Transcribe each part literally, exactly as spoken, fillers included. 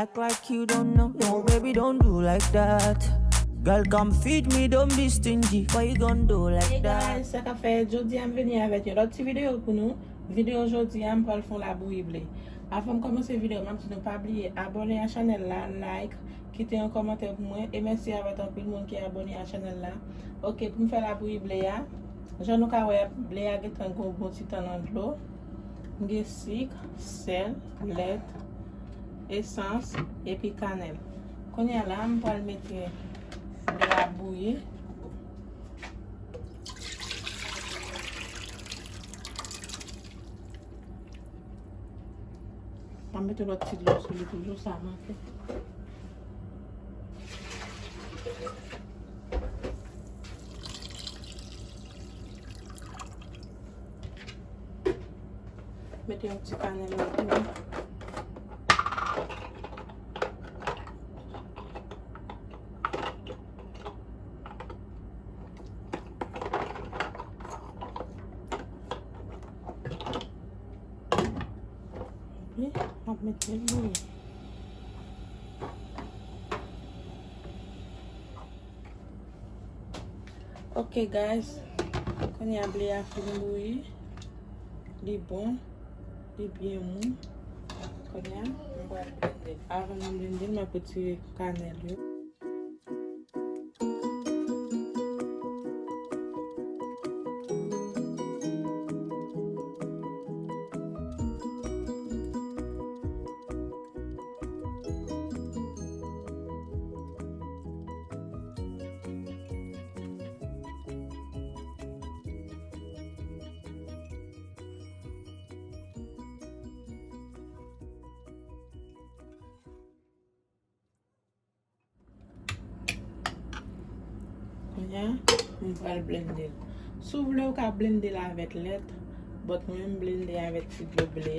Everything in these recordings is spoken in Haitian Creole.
Act like you don't know. No, baby, don't do like that. Girl, come feed me, don't be stingy. Why you gon' do like Hey that? Guys, sa k ap fèt? Jodi a m vini avèk yon lòt ti videyo pou nou. Videyo jodi a, m pral fè yon labouyi ble. Avan m kòmanse videyo, m ap di nou pa bliye abòne a chanèl la, like, kite yon kòmantè pou mwen, e mèsi avèk anpil moun ki abòne a chanèl la. Oke, pou m fè labouyi ble a, jan nou ka wè, ble a gentan gen yon bon ti tan nan dlo. M gen sik, sèl, lèt, esans, epi kanèl. Kounye a la, m pral mete dlo a bouyi. M ap mete lòt ti dlo sou li toujou, sa manke. Mete yon ti kanèl ladan. Epi, m ap mete l bouyi. Ok, guys. Kounye a, ble a fin bouyi. Li bon. Li byen mou. Kounye a, m pral blende l. Avan m blende l, m ap retire kanèl yo. Kounye a, m pral blende l. Si w vle, ou ka blende l avèk lèt, but mwen, m blende avèk ti dlo ble.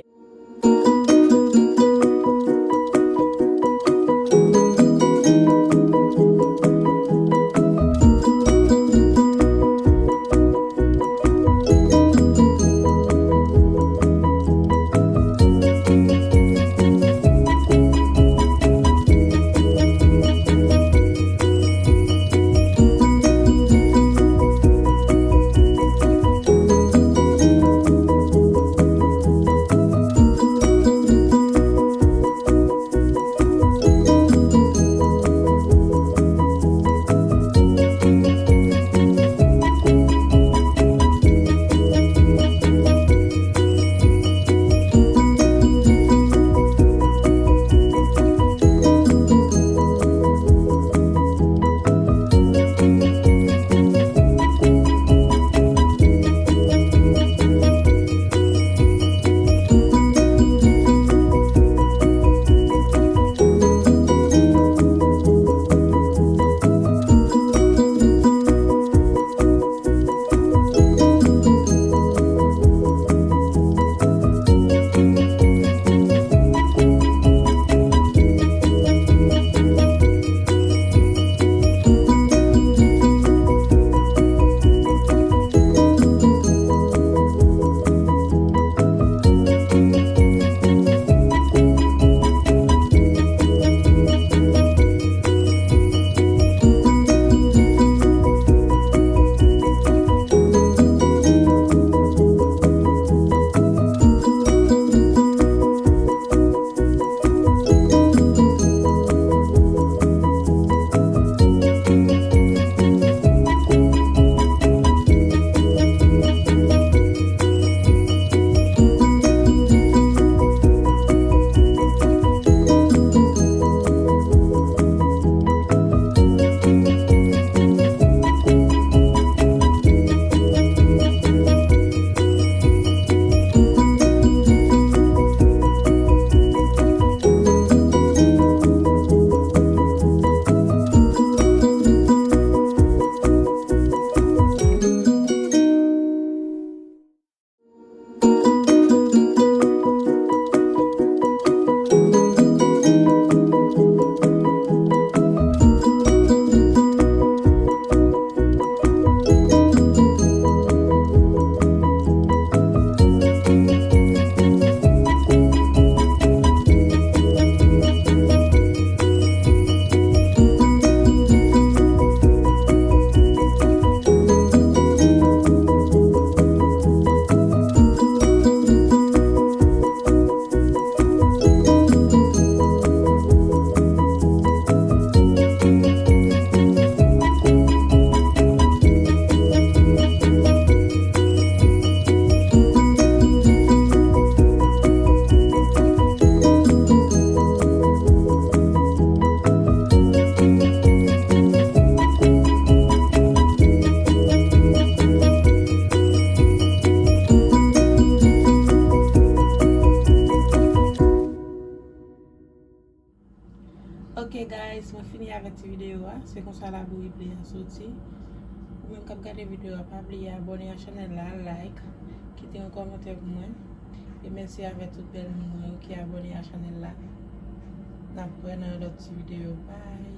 Ok guys, mwen fini avèk ti videyo a. Se konsa labouyi ble an soti. Ou menm k ap gade videyo a, pa bliye abòne a chanèl la, like, kite yon kòmantè pou mwen. E mèsi avèk tout bèl moun mwen yo ki abòne a chanèl la. N ap wè nan yon lòt ti videyo. Bye.